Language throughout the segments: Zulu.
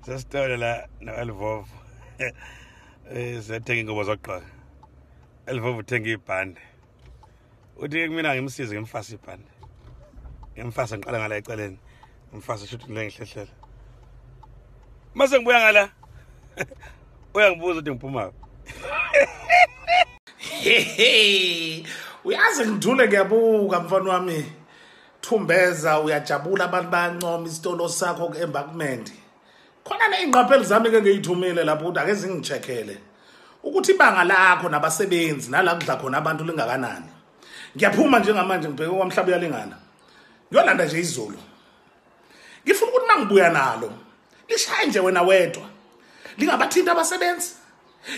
Sesitole la no-Elvovo sethenga iy'ngubo zokugqoka. Elvovo uthenga ibhande. Uthi kumina ngimsize ngimfase ibhande. Ngimfase ngiqala ngala eceleni. Ngimfase shuthi ngile ngihlehlela. Mase ngibuya ngala. Uyangibuza ukuthi ngiphuma. Hey, uyazi ngithule ngiyabuka mfana wami. Thumbeza uyajabula abantu bayancoma isitolo sakho ku-embankment. Khona ney'ngqapheli zami ke ngiyithumile lapho ukuthi ake zingi-checkele ukuthi ibanga lakho nabasebenzi nala kudla khona abantu lingakanani. Ngiyaphuma njengamanje ngibheke kwamhlaba uyalingana. Ngiyolanda nje izulu. Ngifuna ukuthi mangibuya nalo lishaye nje wena wedwa. Lingabathinta abasebenzi,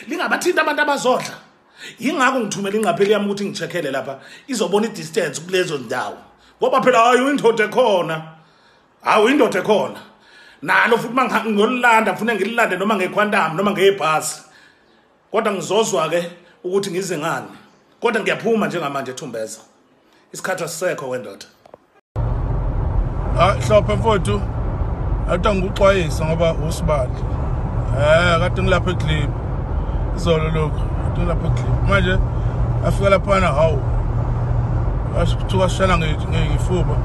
lingabathinta abantu abazodla. Yingakho ngithumela ingqapheli yami ukuthi ngi-checkele lapha izobona i-distance kulezo ndawo. Ngoba phela hayi indoda ekhona. Hawu indoda ekhona. Nalo futhi mangiyolanda ngifuna ngililande noma ngequantum noma ngebhasi. Kodwa ngizozwa ke ukuthi ngize ngani. Kodwa ngiyaphuma njengamanje eThumbeza. Isikhathi asisekho wendoda. Ah hlophe mfowethu. Awuthi ngikuxwayisa ngoba usibali. Kade ngilapha eClip. Izolo lokho, kade ngilapha eClip. Manje afika lapha na hawu. Asithuka sishana ngeyifuba.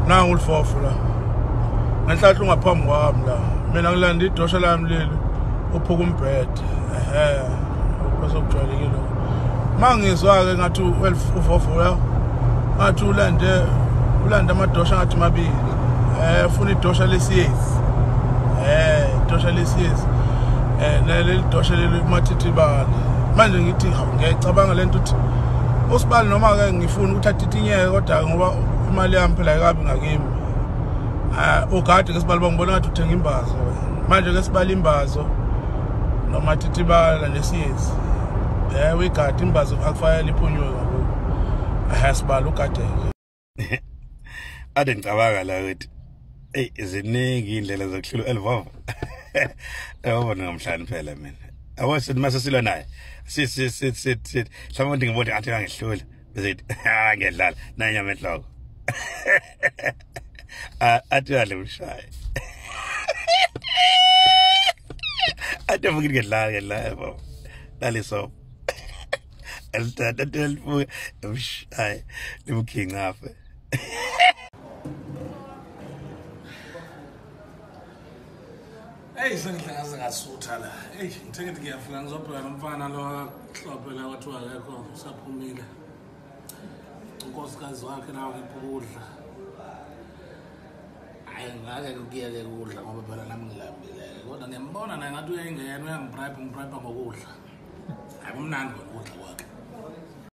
Nangu ulifofo la. Ngenhlanhla ungaphambi kwami la. Mina ngilanda idosha lami leli uphuka umbhede. Okujwayelekile lokho. Mangizwa ke ngathi ufofo la. Ngathi ulande amadosha ngathi mabili. Ufuna idosha lesiyezi. Idosha lesiyezi. Leli dosha leli mathithibala. Manje ngithi ngiyacabanga lento ukuthi usibali noma ke ngifuna ukuthi atitinyeke kodwa ngoba imali yami phela ayikabi ngakimi. Ugade ke sibali bangibona ngathi uthenga imbazo. Manje ke sibali imbazo noma thithibala nesiyezi. Uyigade imbazo akufanele iphunywe kakhulu. Sibali ugade. Ade ngicabanga la ukuthi ey ziningi indlela zokuhlula Elvovo. Elvovo ngomhlanje phela mina. Yabo sithi mase silwa naye. Sithi mhlawumbe ngibone athi angihlula bese ithi ngiyadlala nanyama enhloko. Athi yale ushaye. Athi futhi ngiyadlala Elvovo. Laliso. Elithatha elifuka emshaye limkhinga afe. Hey sengidla ngasutha la. Hey ngithe ngithi ngiyafika ngizobheka nomfana lo hlophe la kwathiwa akekho usaphumile. Unkosikazi wakhe nawe ngipha ukudla. Hayi ngake kuyeke ukudla ngoba phela nami ngilambile. Kodwa ngiyambona naye ngathi uyayingena uyangibribe ngibribe ngokudla. Hayi kumnandi ukudla.